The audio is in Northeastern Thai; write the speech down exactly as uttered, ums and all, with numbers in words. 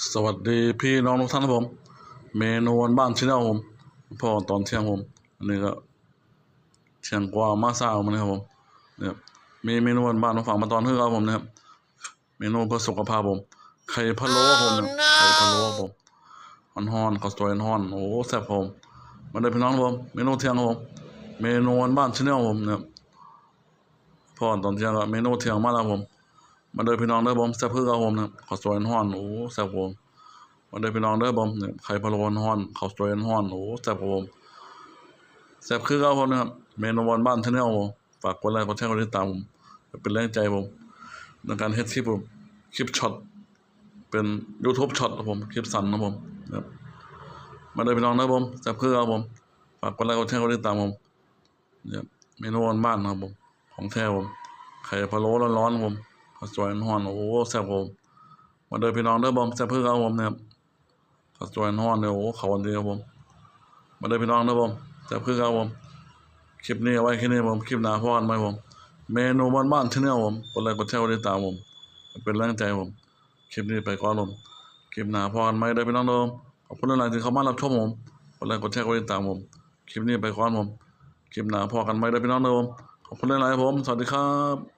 สวัสดีพี่น้องทุกท่านครับผม เมนูบ้านๆ Channel ผม พอตอนเที่ยงผม อันนี้ก็เที่ยงกว่ามาเช้ามาเลยครับผม เนี่ย มีเมนูบ้านๆ มาฝากมาตอนเที่ยงครับผม นะครับ เมนูเพื่อสุขภาพผม ไข่พะโล้ผมเนี่ย ไข่พะโล้ผม ฮ้อนๆ ข้าวสวยฮ้อนๆ โอ้ แซ่บผม มาเด้อพี่น้องผม เมนูเที่ยงผม เมนูบ้านๆ Channel ผมเนี่ย พอตอนเที่ยงก็เมนูเที่ยงมาแล้วผม มาเด้อพี่น้องเด้อผม แซ่บคือเก่าผมเนี่ย ข้าวสวยฮ้อน โอ้ แซ่บผม มาเด้อพี่น้องเด้อผมเนี่ย ไข่พะโล้ฮ้อน ข้าวสวยฮ้อน โอ้ แซ่บผม แซ่บคือเก่าผมนะครับ เมนูบ้านๆ Channel ผม ฝากกดไลค์ กดแชร์ กดติดตามผม เป็นแรงใจผม ในการเฮ็ดคลิปผม คลิปช็อต เป็น YouTube Short ครับผม คลิปสั้นครับผม ครับ มาเด้อพี่น้องเด้อผม แซ่บคือเก่าผม ฝากกดไลค์ กดแชร์ กดติดตามผม เนี่ย เมนูบ้านๆ ครับผม ของแท้ผม ไข่พะโล้ร้อนๆ ครับผม ข้าวสวยฮ้อนๆ โอ้ แซ่บครับผม มาเด้อพี่น้องเด้อผม แซ่บคือเก่าผมเนี่ย ข้าวสวยฮ้อนๆ เนี่ย โอ้ เข้ากันดีครับผม มาเด้อพี่น้องเด้อผม แซ่บคือเก่าผม คลิปนี้เอาไว้แค่นี้ผม คลิปหน้าพอกันใหม่ผม เมนูบ้านๆ Channel ผม กดไลค์ กดแชร์ กดติดตามผม เป็นแรงใจผม คลิปนี้ไปก่อนผม คลิปหน้าพอกันใหม่เด้อพี่น้องเด้อผม ขอบคุณหลายๆ ที่เข้ามารับชมผม กดไลค์ กดแชร์ กดติดตามผม คลิปนี้ไปก่อนผม คลิปหน้าพอกันใหม่เด้อพี่น้องเด้อผม ขอบคุณหลายๆ ผม สวัสดีครับ